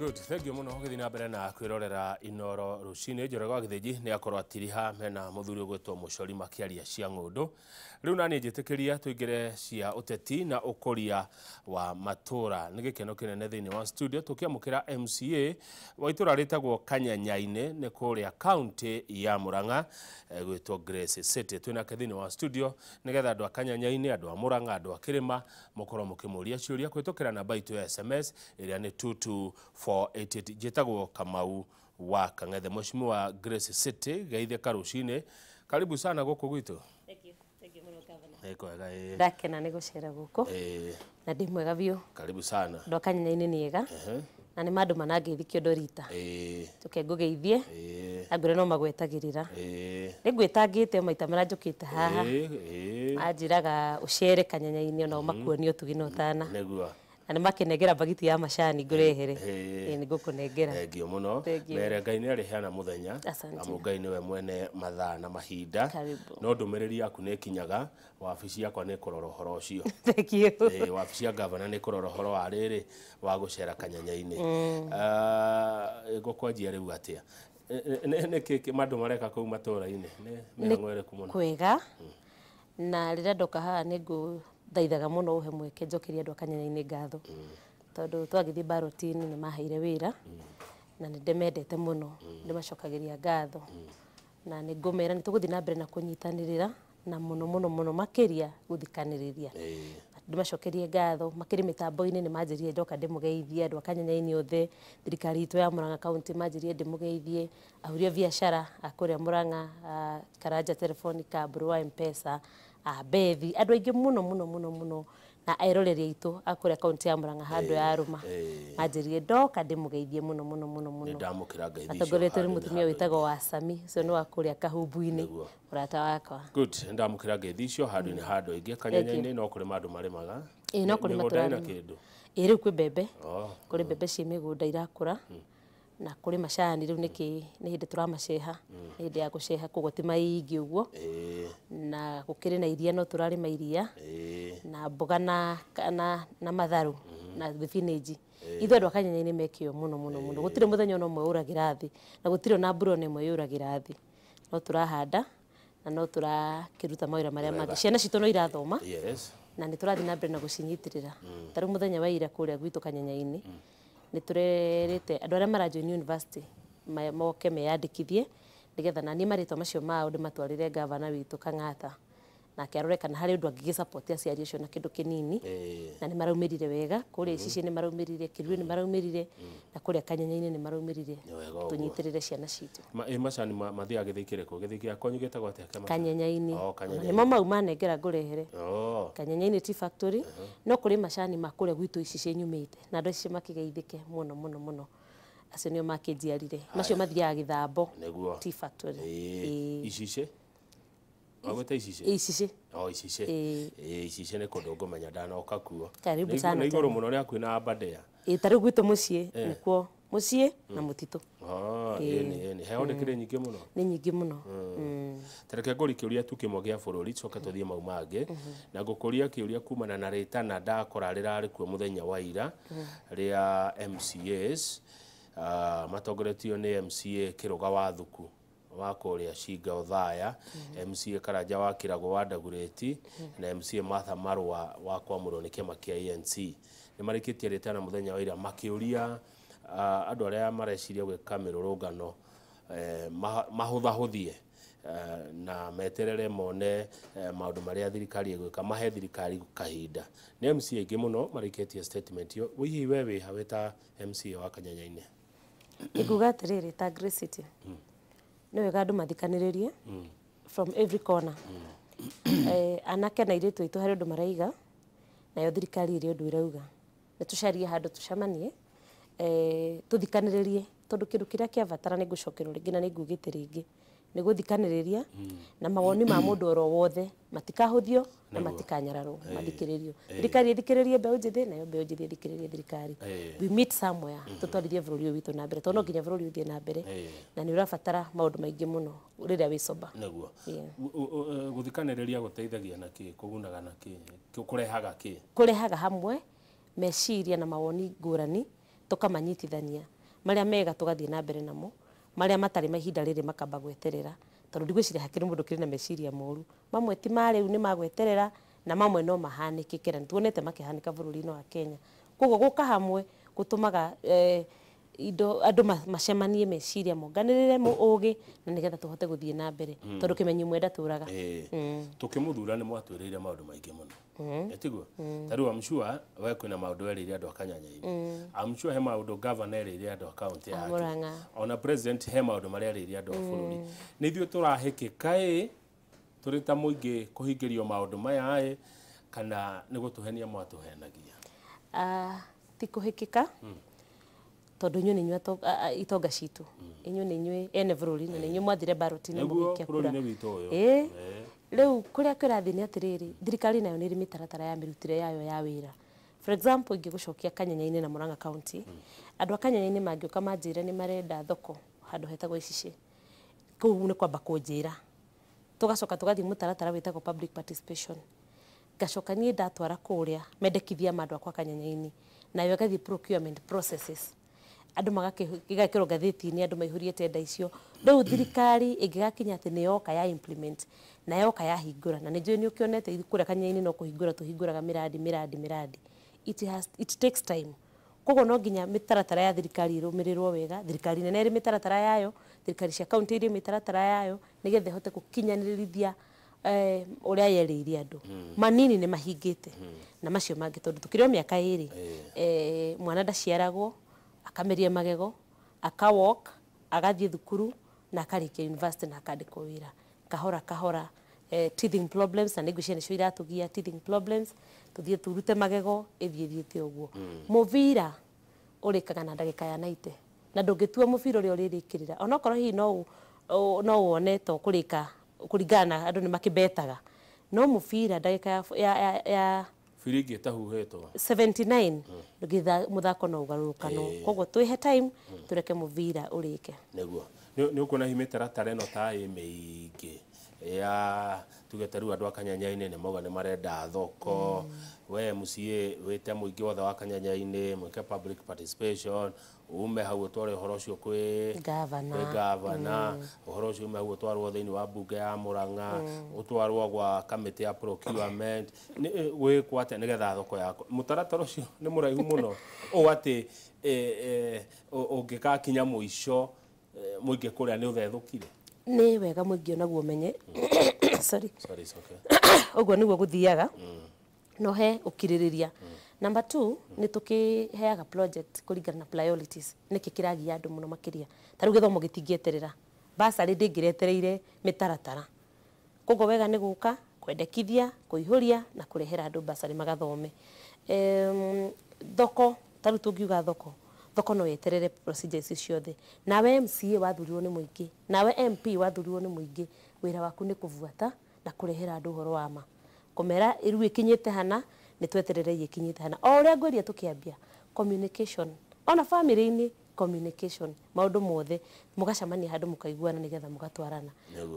Good, thank you muno gũgĩthiĩ na mbere na kwĩrorera Inoro rũcinĩ. Njoroge wa Gĩthĩnji nĩ akorwo atiriha mena mũthuri ũgwĩtwo Mũcori makĩaria cia ng'ũndũ. Rĩu naniĩ njĩtĩkĩria tũingĩre cia ũteti na ũkũria wa matũra. Nĩ gĩkeno kĩnene thĩinĩ wa studio tũkĩamũkĩra MCA wa itũra rĩtagwo Kanyanyainĩ nĩ kũrĩa kaunti ya Murang'a, gwĩtwo Grace City. Twĩnake thĩinĩ wa studio nĩgetha andũ a Kanyanyainĩ, andũ a Murang'a, andũ a Kĩrĩma mũkorwo mũkĩmũria ciũria kũhĩtũkĩra namba itũ ya SMS ĩrĩa nĩ 22488. Njĩtagwo Kamau wa Kang'ethe. Mheshimiwa Grace City, geithĩka rũcinĩ. Karibu sana gũkũ gwitũ. Thank you. Thank you mũno, Governor. Nĩ kwega ĩĩ. Ndakena nĩ gũcera gũkũ na ndĩ mwega biũ. Karibu sana. Andũ a Kanyanyainĩ nĩ ega na nĩ mandũ manangeithi kĩondo rita tũke ngũgeithie na ngwĩre no magwetagĩrĩra. Nĩ ngwĩtangĩte o maita marĩa njũkĩte haha. Manjĩraga ũcere Kanyanyainĩ onao makuonie ũtugi na ũtana. Nĩguo. Na nĩ makenengera bagiti ya macani ngũrehere. Ĩĩ nĩ ngũkũnengera. Thengiũ mũno. Thank you. Mere Ngai nĩ arĩheana mũthenya. Asante. Amu Ngai nĩwe mwene mathaa na mahinda. Karibu. No ndũmĩrĩri yaku nĩ ĩkinyaga, wabici yakwa nĩ ĩkũrora ũhoro ũcio. Thank you. Wabici ya gavana nĩ ĩkũrora ũhoro wa rĩrĩ wa gũcera Kanyanyainĩ. Ngũkwanjia rĩu atĩa? Nĩ kĩ mandũ mareka kũu matũra-inĩ? Nĩ mĩhang'o ĩrĩkũ mũno? Kwega na rĩrĩa ndoka haha nĩ ngũthaithaga mũno ũhe mweke njokerie andũ a Kanyanyainĩ ngatho tondũ twagĩthiĩ baroti-inĩ nĩ maheire wĩra na nĩ ndĩmendete mũno, ndĩmacokagĩria ngatho na nĩ ngũmera nĩ tũgũthiĩ na mbere na kũnyitanĩrĩra na mũno mũno mũno makĩria gũthikanĩrĩria. Ndĩmacokerie ngatho makĩria mĩtambo-inĩ nĩ manjĩrire ndoka ndĩmũgeithie andũ a Kanyanyainĩ othe, thirikari itũ ya Murang'a kaunti manjĩrire ndĩmũgeithie, ahũri a biacara a kũrĩa Murang'a, a Karanja Telefonica, Mbũrũ wa M-Pesa, a Bethi, andũ aingĩ mũno mũno mũno mũno na eroreri aitũ a kũrĩa kaunti ya Murang'a handũ ya Rũma manjĩrire ndoka ndĩmũgeithie mũno mũno mũno mũno. Nĩ ndamũkĩra ngeithi icio Atongoretio nĩ handũ-inĩ mũtumia handũ wĩtagwo Wasami, ũcio nĩ wa kũrĩa Kahumbu-inĩ, Nĩguo. mũrata wakwa. Good, nĩ ndamũkĩra ngeithi icio handũ-inĩ handũ aingĩ. Kanyanyainĩ no kũrĩma andũ marĩmaga. Ĩĩ no kũrĩma Mĩgũnda ĩna tũrarĩma. kĩndũ. Ĩĩ rĩu kwĩ mbembe, kũrĩ mbembe ciĩ mĩgũnda irakũra na kũrĩ macani rĩu nĩkĩ nĩ hĩndĩ tũramaceha, nĩ hĩndĩ ya gũceha koguo ti maingĩ ũguo. Na gũkĩrĩ na iria no tũrarĩma iria na mboga na matharũ na thibinĩnji. Ithuĩ andũ a Kanyanyainĩ me kĩo mũno mũno mũno, gũtirĩ mũthenya ona ũmwe ũragĩra thĩ na gũtirĩ ona mbura ona ĩmwe yũragĩra thĩ. No tũrahanda na no tũrakĩruta mawĩra marĩa mangĩ. Ciana citũ no irathoma na nĩ tũrathiĩ na mbere na gũcinyitĩrĩra. Ta rĩu mũthenya wa ira kũrĩa gwitũ Kanyanyainĩ nĩ tũrerĩte andũ arĩa mara join university moke meyandĩkithie nĩgetha naniĩ marĩtwa macio mao ndĩmatwarĩre gavana witũ Kang'ata nake arore kana harĩ ũndũ angĩgĩ support aciari acio na kĩndũ kĩnini. Na nĩ maraumĩrire wega kũrĩa Icicĩ nĩ maraumĩrire, Kĩrue nĩ maraumĩrire na kũrĩa Kanyanyainĩ nĩ maraumĩrire. Nĩ wega ũguo. Tũnyitĩrĩre ciana citũ. Macani mathiaga gĩthĩi kĩrĩkũ? Gĩthĩi gĩa kwanyu gĩtagwo atĩa kĩa macani? Kanyanyainĩ. Kanyanyainĩ. Nĩmo mau manengera ngũrehere. Kanyanyainĩ Tea Factory no kũrĩ macani ma kũrĩa gwitũ Icicĩ nyumĩte na andũ acio makĩgeithĩke mũno mũno mũno. Acio nĩo makĩnjiarire. Macio mathiaga Gĩthambo Nĩguo. Tea Factory. Icicĩ? Wagwĩta Icicĩ? Icicĩ. Icicĩ. Icicĩ nĩ kũndũ ngũmenya ndanoka kuo. Karibu sana Nĩ igũrũ tena. mũno nĩ hakuhĩ na Aberdare. Ĩĩ ta rĩu gwitũ mũciĩ nĩkuo mũciĩ na mũtitũ. Ĩni. Heho nĩ kĩrĩ nyingĩ mũno. Nĩ nyingĩ mũno. Ta reke ngũrie kĩũria tu kĩmwe gĩa bũrũri coke tũthiĩ mau mangĩ. Na ngũkũria kĩũria kumana na rĩtana ndakora rĩrarĩ kuo mũthenya wa ira rĩa MCAs matongoretio nĩ MCA Kĩrũga wa Thuku wa kũrĩa Cinga Othaya, MCA Karanja wa Kĩragũ wa Ndagurĩti na MCA Martha Marũa wa kwamũrwo nĩ kĩama kĩa ANC. Nĩ marĩkĩtie rĩtana mũthenya wa ira makĩũria andũ arĩa mareciria gwĩka mĩrũrũngano mahũthahũthie na meterere mone maũndũ marĩa thirikari ĩgwĩka, mahe thirikari kahinda. Nĩ MCA aingĩ mũno marĩkĩtie statement ĩyo. Hihi we wĩha wĩ ta MCA wa Kanyanyainĩ? Inguga atĩrĩrĩ ta Grace City nĩ wega andũ mathikanĩrĩrie from every corner. Anake na airĩtu aitũ harĩ ũndũ maraiga nayo thirikari ĩrĩ ũndũ ĩrauga. Nĩ tũcarie handũ tũcemanie, tũthikanĩrĩrie tondũ kĩndũ kĩrĩa kĩa bata na nĩ ngũcokerwo rĩngĩ na nĩ ngugĩte rĩngĩ nĩ gũthikanĩrĩria na mawoni ma mũndũ oro wothe matikahũthio na matikanyararwo, mathikĩrĩrio. Thirikari ĩthikĩrĩrie mbeũ njĩthĩ nayo mbeũ njĩthĩ ĩthikĩrĩrie thirikari. We meet somewhere tũtwarithie bũrũri ũyũ witũ na mbere tondũ no nginya bũrũri ũthiĩ na mbere na nĩ ũrabatara maũndũ maingĩ mũno rĩrĩa wĩ sober. Nĩguo. Gũthikanĩrĩria gũteithagia na kĩ? Kũgunaga na kĩ? Kũrehaga kĩ? Kũrehaga hamwe meciria na mawoni ngũrani Tũkamanyitithania marĩa mega tũgathiĩ na mbere namo, marĩa matarĩ ma ihinda rĩrĩ makamba gweterera, tondũ ndigwĩciria hakĩrĩ mũndũ ũkĩrĩ na meciria moru. Mamwe ti ma rĩu nĩ magweterera, na mamwe no mahanĩkĩke, na nĩtuonete makĩhanĩka bũrũri-inĩ wa Kenya. Koguo gũka hamwe gũtũmaga indo andũ macemanie meciria monganĩrĩre ũgĩ, na nĩgetha tũhote gũthiĩ na mbere, tondũ kĩmenyi mwenda tũraga. Tũkĩmũthura nĩ mwatwĩrĩire maũndũ maingĩ mũno. Tiguo? Ta rĩu I'm sure we kwĩna maũndũ erĩire andũ a Kanyanya-inĩ. I'm sure he maũndũ governor erĩire andũ a kaunti yake. Murang'a. Ona president he maũndũ marĩa erĩire andũ a bũrũri. Nĩ ithuĩ tũrahĩkĩka ĩ tũrĩ ta mũingĩ kũhingĩrio maũndũ maya ĩ, kana nĩ gũtũhenia mwatũhenagia? Ti kũhĩkĩka, tondũ inyuĩ nĩ inyuĩ itonga citũ, inyuĩ nĩ inyuĩ ene bũrũri, na nĩ inyuĩ mwathire ballot-inĩ mũgĩikia kura. Bũrũri nĩ witũ ũyũ. Rĩu kũrĩa kĩrathiĩ nĩ atĩrĩrĩ, thirikari nayo nĩ ĩrĩ mĩtaratara ya mĩrutĩre yayo ya wĩra. For example, ingĩgũcokia Kanyanya-inĩ na Murang'a County, andũ a Kanyanya-inĩ mangĩũka manjĩre nĩ marenda thoko handũ hetagwo Icicĩ, kũu nĩ kwamba kũnjĩra, tũgacoka tũgathiĩ mũtaratara wĩtagwo public participation. Ngacoka niĩ ndatwara kũrĩa mendekithia ma andũ akwa Kanyanya-inĩ, nayo ĩgathiĩ procurement processes, andũ magakĩgekĩrwo ngathĩti-inĩ, andũ maihũrie tenda icio. Rĩu thirikari ĩngĩgakinya atĩ nĩ yoka ya implement na yoka yahingũra, na nĩ njũĩ nĩ ũkĩonete kũrĩa Kanyanya-inĩ no kũhingũra tũhingũraga mĩradi mĩradi mĩradi, it takes time. Koguo no nginya mĩtaratara ya thirikari ĩrũmĩrĩrwo wega. Thirikari nene ĩrĩ mĩtaratara yayo, thirikari cia kaunti irĩ mĩtaratara yayo, nĩgetha ĩhote gũkinyanĩrithia ũrĩa yerĩire andũ. Manini nĩ mahingĩte, na macio mangĩ tondũ tũkĩrĩ o mĩaka 2, mwana ndaciaragwo akameria magego, aka walk, agathiĩ thukuru na akarĩkia university na akandĩkwo wĩra kahora kahora. Teething problems, na nĩngwĩciria nĩcio iratũgia teething problems, tũthiĩ turute magego ĩthiĩ thiĩte ũguo. Mũbira ũrĩkaga na ndagĩka ya 90, na ndũngĩtua mũbira ũrĩa ũrĩrĩkĩrĩra, onokorwo hihi no wone to kũrĩka kũringana na andũ nĩ makĩbetaga, no mũbira ndagĩka ya biringi ĩtahuhĩtwo 79 mũthako no ũgarũrũkanwo. Koguo twĩhe time tũreke mũbira ũrĩke. Nĩguo nĩ ũkuona hihi mĩtaratara ĩno ta ĩ mĩingĩ ya tuge ta rĩu andũ a Kanyanya-inĩ nĩ mauga nĩ marenda thoko, we MCA wĩte mũingĩ wothe wa Kanyanya-inĩ mwĩke public participation, ume hau ũtware ũhoro ũcio kwĩ gavana, ũhoro ũcio ume hau ũtwarwo thĩinĩ wa mbunge ya Murang'a, ũtwarwo gwa kamĩtĩ ya procurement, gwĩkwo atĩa nĩgetha thoko yako. Mũtaratara ũcio nĩ mũraihu mũno ũũ atĩ ũngĩgakinya mũico mũingĩ kũrĩa nĩ ũthethũkire. Nĩ wega mũingĩ onaguo ũmenye. Sorry. Sorry, it's okay. Ũguo nĩguo gũthiaga, no he ũkirĩrĩria. Number 2, nĩ tũkĩheaga project kũringana na priorities, nĩkĩ kĩragia andũ mũno makĩria. Ta rĩu gĩthomo gĩtingĩeterera, bursary ndĩngĩretereire mĩtaratara. Koguo wega nĩ gũka kwendekithia, kũihũria na kũrehera andũ bursary magathome. Thoko, ta rĩu tũngiuga thoko, thoko no yeterere procedures icio ciothe. Nawe MCA wathurirwo nĩ mũingĩ, nawe MP wathurirwo nĩ mũingĩ, wĩra waku nĩ kũbuata na kũrehera andũ ũhoro wa ma, kũmera rĩu ĩkinyĩte hana, nĩ tweterere ĩkinyĩte hana. O ũrĩa ngwĩria tũkĩambia communication, ona family-inĩ communication, maũndũ mothe mũgacemania handũ mũkaiguana nĩgetha mũgatwarana.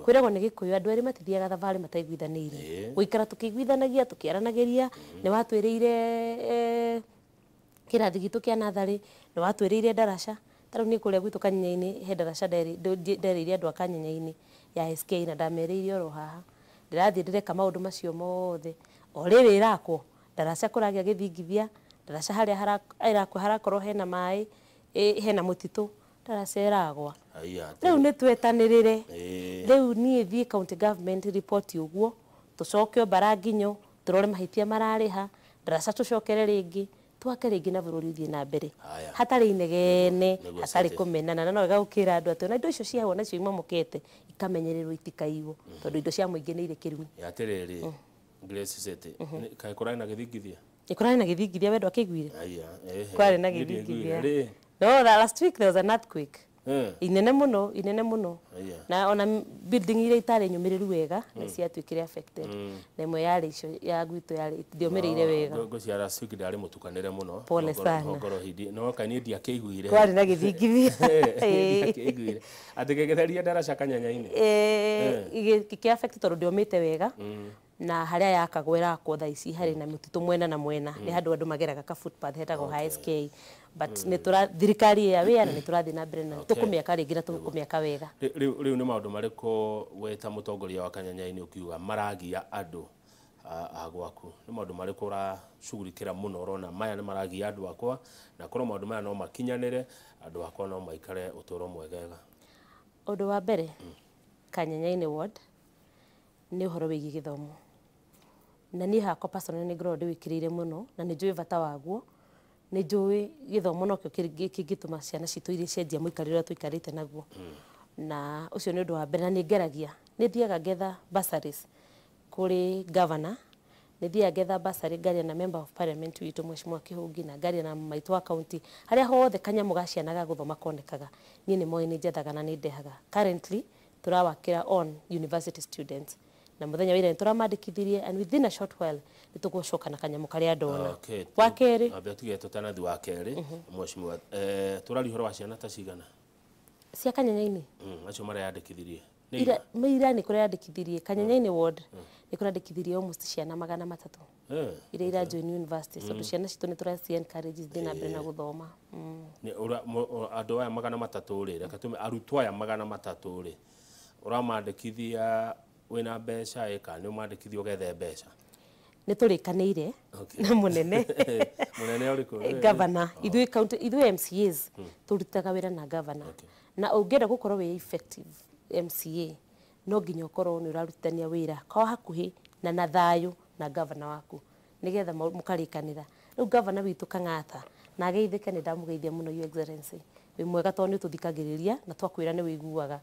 Kwĩragwo nĩ Gĩkũyũ andũ erĩ matithiaga thabarĩ mataiguithanĩirie. Gũikara tũkĩiguithanagia, tũkĩaranagĩria, nĩ watwĩrĩire kĩrathi gitũ kĩa natharĩ, nĩ watwĩrĩire ndaraca. Ta rĩu niĩ kũrĩa gwitũ Kanyanya-inĩ he ndaraca nderĩire andũ a Kanyanya-inĩ ya SK, na ndamerĩire oro haha ndĩrathiĩ ndĩreka maũndũ macio mothe, o rĩrĩ ĩrakwo ndaraca kũragĩa gĩthingithia, ndaraca harĩa ĩrakwo harakorwo hena maĩ, hena mũtitũ, ndaraca ĩragwa. Rĩu nĩ twetanĩrĩre. Rĩu niĩ thiĩ county government report ũguo, tũcoke mbara nginyo, tũrore mahĩtia mararĩha, ndaraca tũcokere rĩngĩ, twake rĩngĩ na bũrũri ũthiĩ na mbere hatarĩ inegene, hatarĩ kũmenana. Na no wega gũkĩra andũ atĩ ona indo icio ciao nacio imomokete ikamenyererwo itikaiywo, tondũ indo cia mũingĩ nĩ irĩ kĩrumi. Atĩrĩrĩ Grace City, kaĩ kũrarĩ na gĩthingithia? Kũrarĩ na gĩthingithia, we ndwakĩiguire? Kwarĩ na gĩthingithia. No, last week there was an earthquake. Inene mũno, inene mũno. Na ona building iria itarĩ nyũmĩrĩru wega nĩ ciatuĩkire affected. Na ĩmwe yarĩ icio ya gwitũ yarĩ ndĩomĩrĩire wega. Ngwĩciria last week ndarĩ mũtukanĩre mũno. Pole sana. Ngoro hindi. No kaĩ niĩ ndiakĩiguire. Kwarĩ na gĩthingithia. Ndiakĩiguire. Atĩ gĩgĩtheria ndaraca Kanyanya-inĩ. Gĩkĩ affect tondũ ndĩomĩte wega. Na harĩa yakagwo ĩrakwo thaa ici harĩ na mũtitũ mwena na mwena, nĩ handũ andũ mageraga ka footpath hetagwo HSK. But nĩ tũra thirikari ya wĩra na nĩ tũrathiĩ na mbere na tũkũmĩaka rĩngĩ na tũkũmĩaka wega. Rĩu nĩ maũndũ marĩkũ we ta mũtongoria wa Kanyanya-inĩ ũkiuga maragia andũ a gwaku? Nĩ maũndũ marĩkũ ũracugurikĩra mũno ũrona maya nĩ maragia andũ akwa, na korwo maũndũ maya no makinyanĩre andũ akwa no maikare ũtũũro mwegega? Ũndũ wa mbere Kanyanya-inĩ ward nĩ ũhoro wĩgiĩ gĩthomo, na niĩ hakwa personally nĩ ngoragwo ndĩwĩkĩrĩire mũno na nĩ njũĩ bata waguo. Nĩ njũĩ gĩthomo nokĩo kĩngĩtũma ciana citũ iria cianjia mũikarĩre ũrĩa tũikarĩte naguo, na ũcio nĩ ũndũ wa mbere. Na nĩ ngeragia, nĩ thiaga ngetha bursaries kũrĩ governor, nĩ thiaga ngetha bursary ngaria na member of parliament witũ Mheshimiwa Kĩhũngi, na ngaria na maitũ wa county. Harĩa hothe kanyamũ ga ciana ga gũthoma konekaga, niĩ nĩ moĩ nĩ njethaga na nĩ ndehaga. Currently tũrawakĩra on university students, na mũthenya wa ira nĩ tũramandĩkithirie, and within a short while nĩ tũgũcoka na kanyamũ karĩa ndona. Wa kerĩ, Ambia tuge tũtanathi wa kerĩ, mheshimiwa, tũraria ũhoro wa ciana ta cigana cia Kanyanya-inĩ? Acio mareyandĩkithirie nĩ ira ira nĩ kũreyandĩkithirie Kanyanya-inĩ ward, nĩ kũrandĩkithirie almost ciana 300 iria ira join university, tondũ ciana citũ nĩ tũraci encourage ithiĩ na mbere na gũthoma. Nĩ andũ aya 300 rĩ, reke tume arutwo aya 300 rĩ, ũramandĩkithia wĩna mbeca ĩ kana nĩ ũmandĩkithia ũgethe mbeca? Nĩ tũrĩkanĩire na mũnene. Mũnene ũrĩkũ? Governor. Ithuĩ county, ithuĩ MCAs tũrutaga wĩra na governor, na ũngĩenda gũkorwo wĩ effective MCA no nginya ũkorwo nĩ ũrarutithania wĩra kwa hakuhĩ na thayũ na governor waku, nĩgetha mũkarĩkanĩra. Rĩu governor witũ Kang'ata, na ageithĩke, nĩ ndamũgeithia mũno, Your Excellency, wĩ mwega tondũ nĩ ũtũthikagĩrĩria na twakwĩra nĩ wĩiguaga.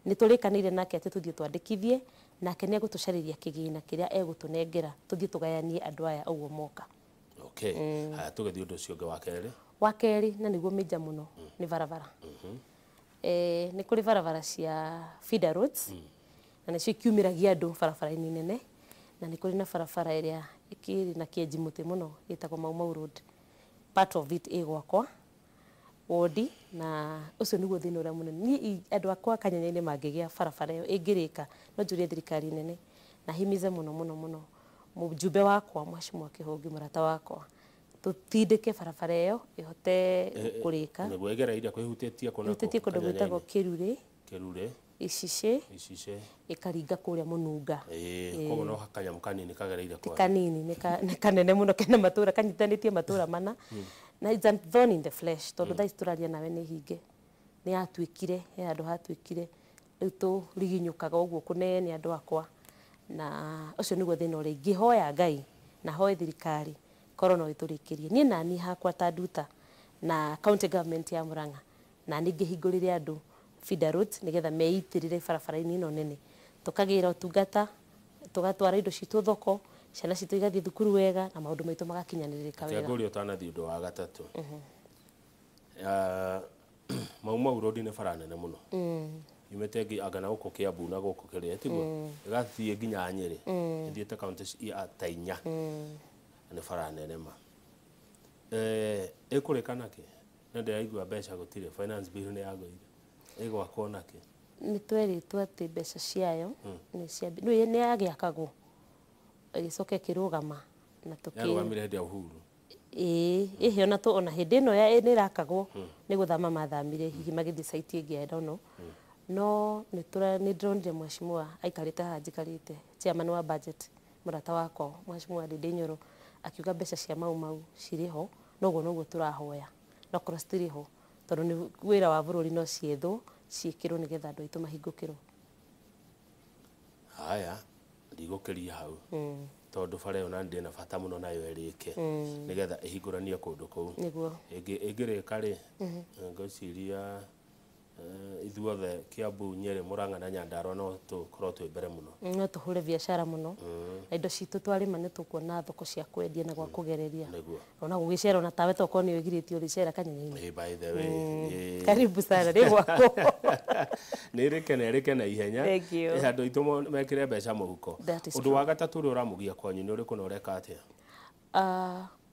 Nĩ tũrĩkanĩire nake atĩ tũthiĩ twandĩkithie, nake nĩ egũtũcarĩria kĩgĩna kĩrĩa egũtũnengera tũthiĩ tũgayanie andũ aya ũguo moka. Okay, haya, tũgĩthiĩ ũndũ ũcio ũngĩ wa kerĩ. Wa kerĩ, na nĩguo mĩnja mũno, nĩ barabara. Nĩ kũrĩ barabara cia feeder roads, na nĩcio ikiumĩragia andũ barabara-inĩ nene, na nĩ kũrĩ na barabara ĩrĩa ĩkĩrĩ na kĩenji mũtĩ mũno ĩtagwo Mau Mau Road. Part of it ĩ gwakwa wodi, na ũcio nĩguo thĩna ũrĩa mũnene. Niĩ andũ akwa Kanyanya-inĩ mangĩgĩa barabara ĩyo ĩngĩrĩka, no njũrie thirikari nene na himize mũno mũno mũno mũjumbe wakwa Mheshimiwa Kĩhũngi, mũrata wakwa, tũtindĩke barabara ĩyo ĩhote kũrĩka. Nĩguo ĩgereire kwĩhutĩtie kũ na kũ? Ĩhutĩtie kũndũ gwĩtagwo Kĩrurĩ. Kĩrurĩ. Icicĩ. Icicĩ. Ĩkaringa kũrĩa Mũnunga. Koguo no kanyamũ kanini kagereire Ti kwa kanini, nĩ kanene mũno, kena matũra kanyitanĩtie matũra mana, na it's a thorn in the flesh, tondũ thaa ici tũraria nawe nĩ hinge, nĩ yatuĩkire, he handũ hatuĩkire, rĩu tũriginyũkaga ũguo kũnene andũ akwa, na ũcio nĩguo thĩna ũrĩa ingĩhoya Ngai na hoe thirikari korwo no ĩtũrĩkĩrie. Niĩ nani hakwa ta nduta na county government ya Murang'a, na niĩ ngĩhingũrĩre andũ feeder roads nĩgetha meitĩrĩre barabara-inĩ ĩno nene, tũkagĩra ũtungata, tũgatwara indo citũ thoko, ciana citũ igathiĩ thukuru wega, na maũndũ maitũ magakinyanĩrĩka wega. Ngũria ũtanathiĩ ũndũ wa gatatũ. Mau Mau Road nĩ bara nene mũno, yumĩte anga na gũkũ Kiambu na gũkũ kĩrĩa tiguo, ĩgathiĩ nginya Nyĩrĩ, ĩthiĩte kaunti ta inya. Nĩ bara nene ma. Ĩkũrĩka nakĩ? Nĩ ndĩraigua mbeca gũtirĩ, finance bill nĩ yagũire, ĩgwakwo nakĩ? Nĩ twerĩtwo atĩ mbeca ciayo nĩ yagĩakagwo ĩgĩcoka ĩkĩrũgama na tũkĩ Yarũgamire hĩndĩ ya Uhuru. Ĩĩ, ĩhĩ ona tũ ona hĩndĩ ĩno nĩ ĩrakagwo, nĩ gũthama mathamire hihi magĩthiĩ site ĩngĩ, I don't know. No nĩ ndĩronire mheshimiwa aikarĩte haha njikarĩte, chairman wa budget, mũrata wakwa Mheshimiwa Ndindi Nyoro, akiuga mbeca cia Mau Mau cirĩ ho, noguo noguo tũrahoya, no korwo citirĩ ho, tondũ nĩ wĩra wa bũrũri, no ciethwo ciĩkĩrwo nĩgetha andũ aitũ mahingũkĩrwo. Haya, ndigũkĩria hau, tondũ bara ĩyo na ndĩ na bata mũno nayo ĩrĩke nĩgetha ĩhingũranie kũndũ kũu. Nĩguo. Ĩngĩrĩka rĩ, ngwĩciria ithuothe Kiambu, Nyĩrĩ, Murang'a na Nyandarua no tũkorwo twĩ mbere mũno. No tũhũre biacara mũno, na indo citũ twarĩma nĩ tũkuona thoko cia kwendia na gwa kũgereria. Nĩguo. Ona gũgĩcera, ona tawe tokorwo nĩ wĩgirĩtio ũrĩcera Kanyanya-inĩ. By the way, Karibu sana rĩ gwakwo. Nĩ ĩrĩke na ĩrĩke na ihenya. Thank you. Andũ aitũ mekĩre mbeca mũhuko. That is Ũndũ wa gatatũ ũrĩa ũramũgia kwanyu nĩ ũrĩkũ na ũreka atĩa?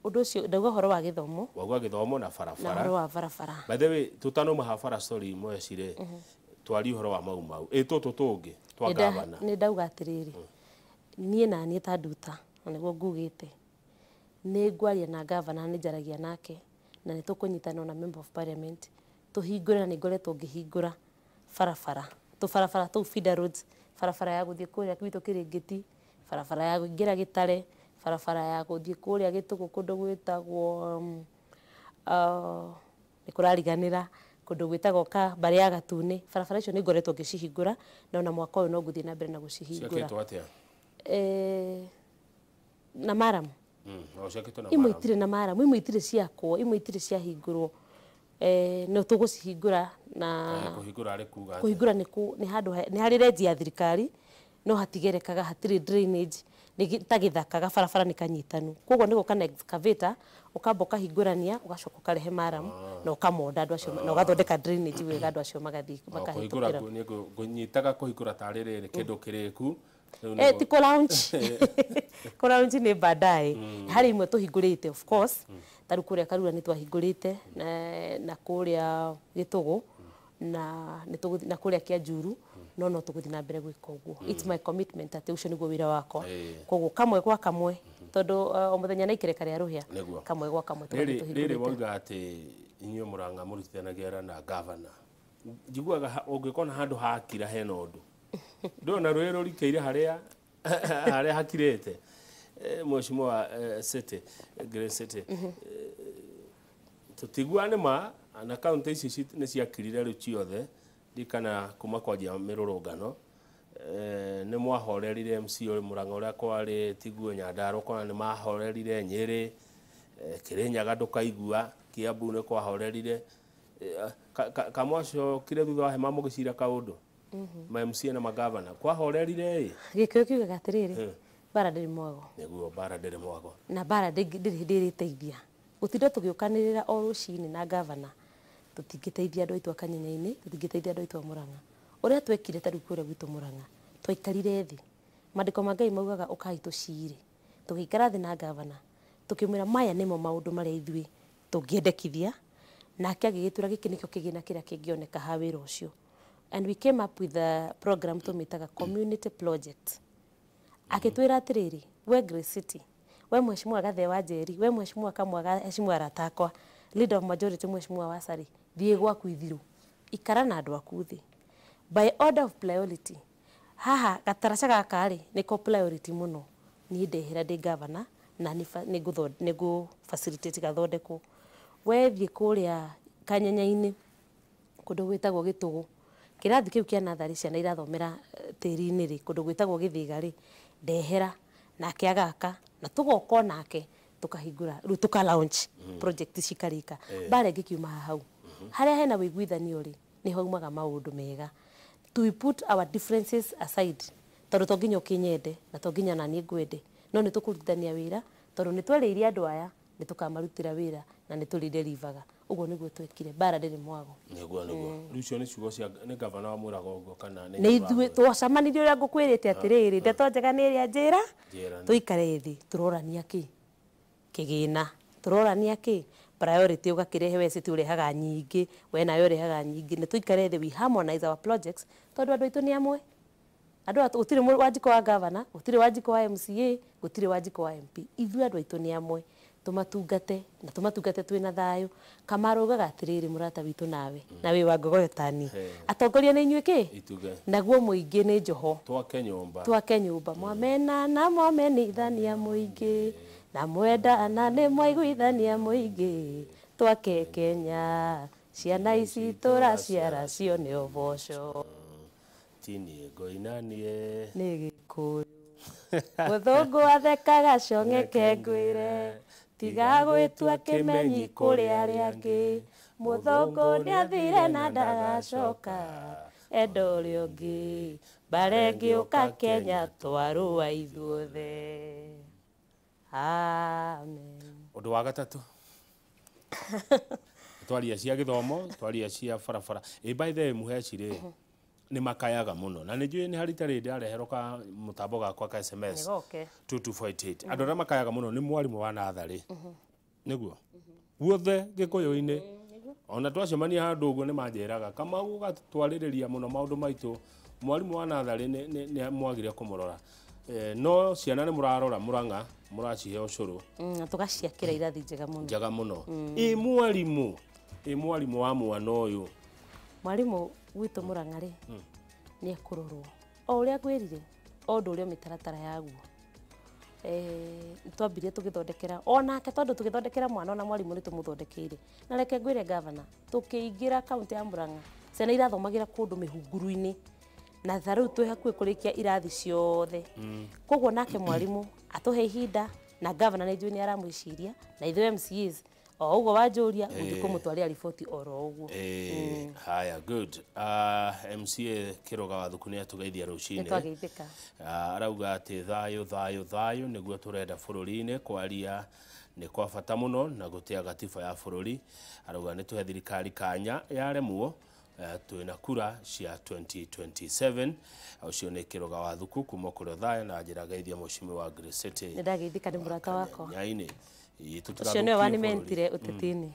Ũndũ ũcio ndauga ũhoro wa gĩthomo. Wauga gĩthomo na Na barabara. ũhoro wa barabara. By the way, tũtanauma ha bara, sorry mwecire, twarie ũhoro wa Mau Mau ĩ tũtũ tũngĩ twa gavana. Nĩ ndauga atĩrĩrĩ, niĩ na niĩ ta nduta, na nĩguo ngugĩte, nĩ ngwaria na gavana, nĩ njaragia nake Na nĩ tũkũnyitana na member of parliament tũhingũre, na nĩ ngoretwo ngĩhingũra barabara, tũbarabara tũu, feeder roads, barabara ya gũthiĩ kũrĩa gwitũ Kĩrĩngĩti, barabara ya kũingĩra Gĩtare, barabara ya gũthiĩ kũrĩa Gĩtũgũ kũndũ gwĩtagwo nĩ kũrariganĩra kũndũ gwĩtagwo ka Mbarĩ ya Gatune. Barabara icio nĩ ngoretwo ngĩcihingũra, na ona mwaka ũyũ no ngũthiĩ na mbere na gũcihingũra. Ciakĩtwo atĩa? Na maramu. No ciakĩtwo na imwe maramu. Itirĩ na maramu, imwe itirĩ ciakwo, imwe itirĩ ciahingũrwo. No tũgũcihingũra na Kũhingũra arĩ kuga atĩa? Kũhingũra nĩ handũ nĩ harĩ renji ya thirikari no hatigerekaga, hatirĩ drainage, nĩ ta gĩthaka, gabarabara nĩ kanyitanu, koguo nĩ gũka na excavator, ũkamba ũkahingũrania, ũgacoka ũkarehe maramu na ũkamonda andũ acio na ũgathondeka drainage wega, andũ acio magathiĩ O, kũhingũra makahĩtũkĩra. Niĩ ngũnyitaga kũhingũra tarĩ rĩrĩ kĩndũ kĩrĩku. Rĩu Ti kũ launch, kũ launch nĩ baadaye. Harĩ imwe tũhingũrĩte, of course, ta rĩu kũrĩa Karura nĩ twahingũrĩte na kũrĩa Gĩtũgũ na nĩ tũgũthiĩ na kũrĩa Kĩanjuru, no tũgũthiĩ na mbere gwĩka ũguo. It's my commitment atĩ ũcio nĩguo wĩra wakwa. Koguo kamwe gwa kamwe, tondũ o mũthenya na ikereka rĩa rũhĩa. Nĩguo. Kamwe gwa kamwe tũgathiĩ Rĩrĩ tũhingũrĩte. Wauga atĩ inyuĩ Mũrang'a mũrutithanagia wĩra na gavana, njiguaga ũngĩkona handũ hakira hena ũndũ, ndũrona rũĩ rũrikĩire harĩa harĩa hakirĩte. Mheshimiwa City Grace City, tũtiguaga nĩ ma na kaunti ici nĩ ciakirire rĩu ciothe ndikana kuma kwanjia mĩrũrũngano. Nĩ mwahorerire MC ũrĩ Mũrang'a ũrĩa kwarĩ tiguo Nyandarua kwana nĩ mahorerire Nyĩrĩ, Kĩrĩnyaga ndũkaigua, Kiambu nĩ kwahorerire. Kamwacokire thutha wa hema mũgĩcira kaũndũ ma MCA na magavana kwahorerire ĩ? Gĩkũyũ kiugaga atĩrĩrĩ, mbara ndĩrĩ mwago. Nĩguo, mbara ndĩrĩ mwago. Na mbara ndĩrĩ hĩndĩ ĩrĩteithia. Gũtinda tũgĩũkanĩrĩra o rũcinĩ na gavana, tũtingĩteithia andũ aitũ a Kanyenya-inĩ, tũtingĩteithia andũ aitũ a Mũrang'a. Ũrĩa twekire ta rĩu kũrĩa gwitũ Mũrang'a, twaikarire thĩ, maandĩko ma Ngai maugaga ũkai tũcire, tũgĩikara thĩ na gavana, tũkĩmwĩra maya nĩmo maũndũ marĩa ithuĩ tũngĩendekithia, nake agĩgĩtwĩra gĩkĩ nĩkĩo kĩgĩna kĩrĩa kĩngĩoneka ha wĩra ũcio, and we came up with a program tũmĩtaga community project. Akĩtwĩra atĩrĩrĩ, we Grace City, we mheshimiwa Gathee wa Njeri, we mheshimiwa Kamwaga, heshimiwa arata akwa, leader of majority mheshimiwa Wasari, thiĩ gwaku ithiru, ikara na andũ aku thĩ, by order of priority, haha gataraca gaka rĩ nĩko priority mũno, niĩ ndehera ndĩ gavana na nĩ ngũ facilitate gathondekwo. We thiĩ kũrĩa Kanyenya-inĩ kũndũ gwĩtagwo Gĩtũgũ, kĩrathi kĩu kĩa natharĩ ciana irathomera tĩri-inĩ rĩ, kũndũ gwĩtagwo Gĩthĩga rĩ, ndehera nake agaka na tũgoka nake tũkahingũra rĩu tũka launch project cikarĩka. Mbara ĩngĩkiuma hau harĩa hena ũiguithanio rĩ, nĩ haumaga maũndũ mega. To put our differences aside, tondũ to nginya ũkĩnyende na to nginya naniĩ ngwende, no nĩ tũkũrutithania wĩra, tondũ nĩ twarĩirie andũ aya nĩ tũkamarutĩra wĩra na nĩ tũrĩderivaga. Ũguo nĩguo twekire. Mbara ndĩrĩ mwago. Nĩguo rĩu icio nĩ ciugo cia nĩ gavana wamwĩraga ũguo kana nĩ nĩ ithuĩ twacemanirie ũrĩa ngũkwĩrĩte atĩrĩrĩ, ndeto njega nĩ ĩrĩa njĩra. Njĩra. Tũikare thĩ, tũrorania kĩ kĩgĩna, tũrorania kĩ priority, ũgakĩrehe we city ũrehaga nyingĩ, we nawe ũrehaga nyingĩ, nĩ tũikare thĩ, we harmonize our projects, tondũ andũ aitũ nĩ amwe. Andũ aya gũtirĩ Wanjikũ wa gavana, gũtirĩ Wanjikũ wa MCA, gũtirĩ Wanjikũ wa MP, ithuĩ andũ aitũ nĩ amwe. Tũmatungate na tũmatungate twĩna thayũ. Kamaru augaga atĩrĩrĩ, mũrata witũ nawe na wĩ wa ngogoyo tani, atongoria nĩ inyuĩ kĩ ituge naguo mũingĩ nĩ njoho. Twake nyũmba. Twake nyũmba, mwamena na mwamenithania mũingĩ na mwendana nĩ mwaiguithania mũingĩ, twake Kenya, ciana ici tũraciara cione ũboco. Tiniĩ ngoinanie. Nĩ Gĩkũyũ mũthũngũ athekaga cong'eke, ngwĩre tiga gwĩtua kĩmenyi kũrĩ arĩa angĩ, mũthũngũ nĩathire na ndagacoka, enda ũrĩa ũngĩ, mbara ĩngĩũka Kenya twarũa ithuothe, amen. Ũndũ wa gatatũ, twaria cia gĩthomo, twaria cia barabara. Ĩ, by the way, Mũheci rĩ nĩ makayaga mũno na nĩ njũĩ nĩ harĩ itarĩ ndareherwo ka mũtambo gakwa ka SMS Nĩgoke. 2248. Andũ arĩa makayaga mũno nĩ mwarimũ wa natharĩ, nĩguo guothe Gĩkũyũ-inĩ, ona twacemania handũ ũguo nĩ manjĩraga Kamau gatwarĩrĩria mũno maũndũ maitũ, mwarimũ wa natharĩ nĩ mwagire kũmũrora. No ciana nĩ mũrarora Murang'a mũracihe ũcũrũ na tũgaciakĩra irathi njega mũno. Njega mũno. Ĩ mwarimũ, ĩ mwarimũ wa mwana ũyũ? Mwarimũ gwitũ Murang'a rĩ, nĩ ekũrorwo o ũrĩa ngwĩrire, o ũndũ ũrĩa mĩtaratara yaguo. Twambirie tũgĩthondekera onake, tondũ tũgĩthondekera mwana ona mwarimũ nĩ tũmũthondekeire. Na reke ngwĩre gavana, tũkĩingĩra kaunti ya Murang'a ciana irathomagĩra kũndũ mĩhunguru-inĩ, na ta rĩu twĩ hakuhĩ kũrĩkia irathi ciothe. Koguo nake mwarimũ atũhe ihinda, na gavana nĩ njũĩ nĩ aramwĩciria, na ithuĩ MCAs o ũguo wanjũria gũthiĩ kũmũtwarĩra riboti oro ũguo. Haya, good. MCA Kĩrũga wa Thuku nĩ atũgeithia rũcinĩ. Nĩ twageithĩka. Arauga atĩ thayũ thayũ thayũ nĩguo tũrenda bũrũri-inĩ, kwaria nĩ kwa bata mũno na gũtĩa gatiba ya bũrũri. Arauga nĩ tũhe thirikari kanya yaremwo, twĩna kura cia 2027. Ũcio nĩ Kĩrũga wa Thuku kuma kũrĩ thayũ, na njĩra geithia mheshimiwa Grace City. Nĩ ndageithĩka nĩ mũrata wakwa. Nyainĩ. Ũcio nĩwe wanimentire ũteti-inĩ.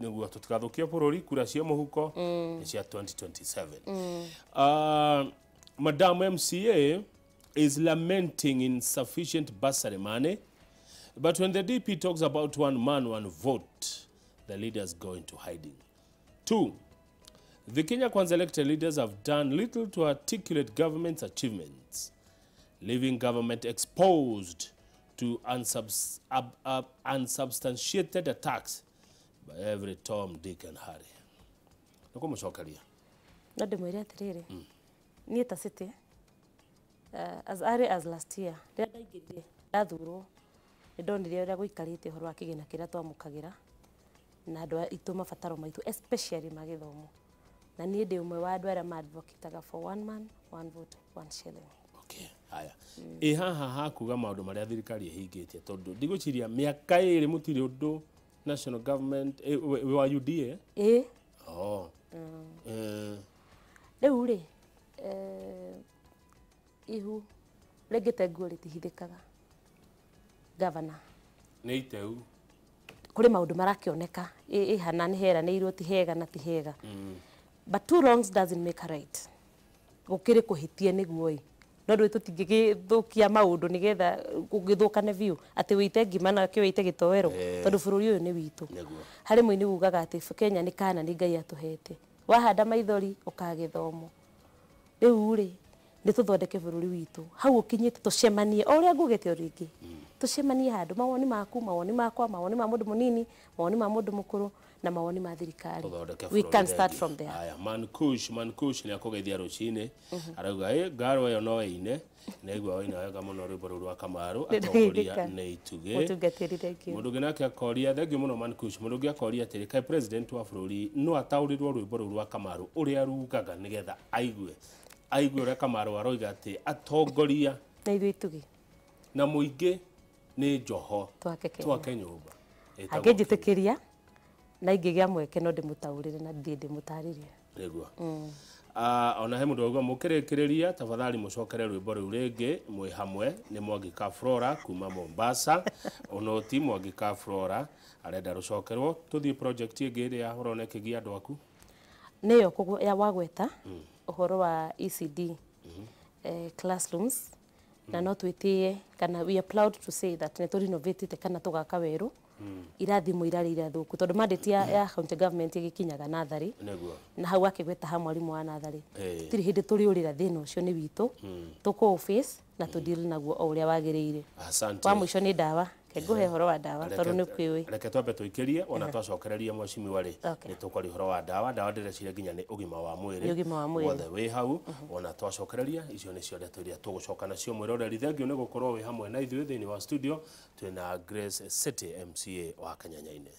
Nĩguo tũtigathũkie bũrũri, kura cia mũhuko nĩ cia 2027. Madam MCA is lamenting insufficient bursary money, but when the DP talks about one man, one vote, the leaders go into hiding. 2, the Kenya Kwanza elected leaders have done little to articulate government's achievements, leaving government exposed to unsubstantiated attacks by every Tom, Dick and Harry. Nĩ kũmũcokeria. No ndĩmwĩre atĩrĩrĩ, niĩ ta City, as early as last year, rĩrĩa ndaingĩrire ndathurwo, nĩ ndonire ũrĩa gũikarĩte ũhoro wa kĩgĩna kĩrĩa twamũkagĩra na andũ aitũ mabataro maitũ, especially ma gĩthomo. Na niĩ ndĩ ũmwe wa andũ arĩa ma-advocate-aga for one man, one vote, one shilling. Okay, haya. Ĩ haha hakuga maũndũ marĩa thirikari ĩhingĩtie, tondũ ndigwĩciria mĩaka ĩrĩ mũtirĩ ũndũ national government wa UDA? Ĩ. Oh. Rĩu rĩ, ihu rĩngĩte nguo rĩtihithĩkaga. Governor. Nĩ iteu. Kũrĩ maũndũ marakĩoneka ĩhana nĩ heranĩirwo ti hega na ti hega. But two wrongs doesn't make a right. Gũkĩrĩ kũhĩtia nĩguo ĩ. No ndũĩ tũtingĩgĩthũkia maũndũ nĩgetha gũgĩthũkane biũ atĩ wĩite ngima na kĩo wĩite gĩtoero, tondũ bũrũri ũyũ nĩ witũ. Harĩ mũini ugaga atĩ Kenya nĩ kana nĩ Ngai atũhete. Wahanda maithori ũkagĩthomo. Rĩu rĩ, nĩ tũthondeke bũrũri witũ. Hau ũkinyĩte tũcemanie o ũrĩa ngugĩte o rĩngĩ. Tũcemanie handũ, mawoni maku, mawoni makwa, mawoni ma mũndũ mũnini, mawoni ma mũndũ mũkũrũ na mawoni ma thirikari. We can start from there. Aya, Mankush nĩ akũgeithia rũcinĩ. Arauga ĩ ngaro ĩyo no ĩine. Nĩaigua waina wega mũno rwĩmbo rũu rwa Kamaru, atongoria nĩ itugĩ. Mũtungatĩri, thank you. Mũndũ ũngĩ nake akoria, thank you mũno Mankush. Mũndũ ũngĩ akoria atĩrĩ, kaĩ president wa bũrũri no ataũrĩrwo rwĩmbo rũu rwa Kamaru ũrĩa rugaga nĩgetha aigue ũrĩa Kamaru aroiga atĩ atongoria na ithuĩ itugĩ na mũingĩ nĩ njoho twake nyũmba. Angĩnjĩtĩkĩria na ingĩgĩa mweke no ndĩmũtaũrĩre na thiĩ ndĩmũtarĩrie. Nĩguo. Ona he mũndũ wauga mũkĩrĩkĩrĩria tafadhali mũcokere rwĩmbo rũu rĩngĩ mwĩ hamwe. Nĩ Mwangika Flora kuma Mombasa. Onoti Mwangika Flora arenda rũcokerwo. Tũthiĩ project ĩngĩ ĩrĩa ũrona ĩkĩgia andũ aku. Nĩyo ya wagweta ũhoro wa ECD classrooms, na no twĩtĩe kana we are proud to say that nĩ tũrinovatĩte kana tũgaka werũ irathi imwe irarĩ irathũku, tondũ mandate ya county government ĩgĩkinyaga natharĩ na hau akĩgweta ha mwarimũ wa natharĩ. Tũtirĩ hĩndĩ tũrĩũrĩra thĩna ũcio nĩ witũ, tũkũ face na tũdeal naguo o ũrĩa wagĩrĩire. Wa mũico nĩ ndawa. Ngũhe ũhoro wa ndawa tondũ nĩ kwĩũĩ. Reke twambe tũikĩrie ona twacokereria mheshimiwa rĩ, nĩ tũkwaria ũhoro wa ndawa. Ndawa ndĩreciria nginya nĩ ũgima wa mwĩrĩ. Ũgima wa mwĩrĩ wothe wĩ hau. Ona twacokereria icio nĩcio ndeto iria tũgũcoka nacio. Mwĩroreri, thengiũ nĩ gũkorwo wĩ hamwe na ithuĩ thĩinĩ wa studio. Twĩna Grace City MCA wa Kanyanyainĩ.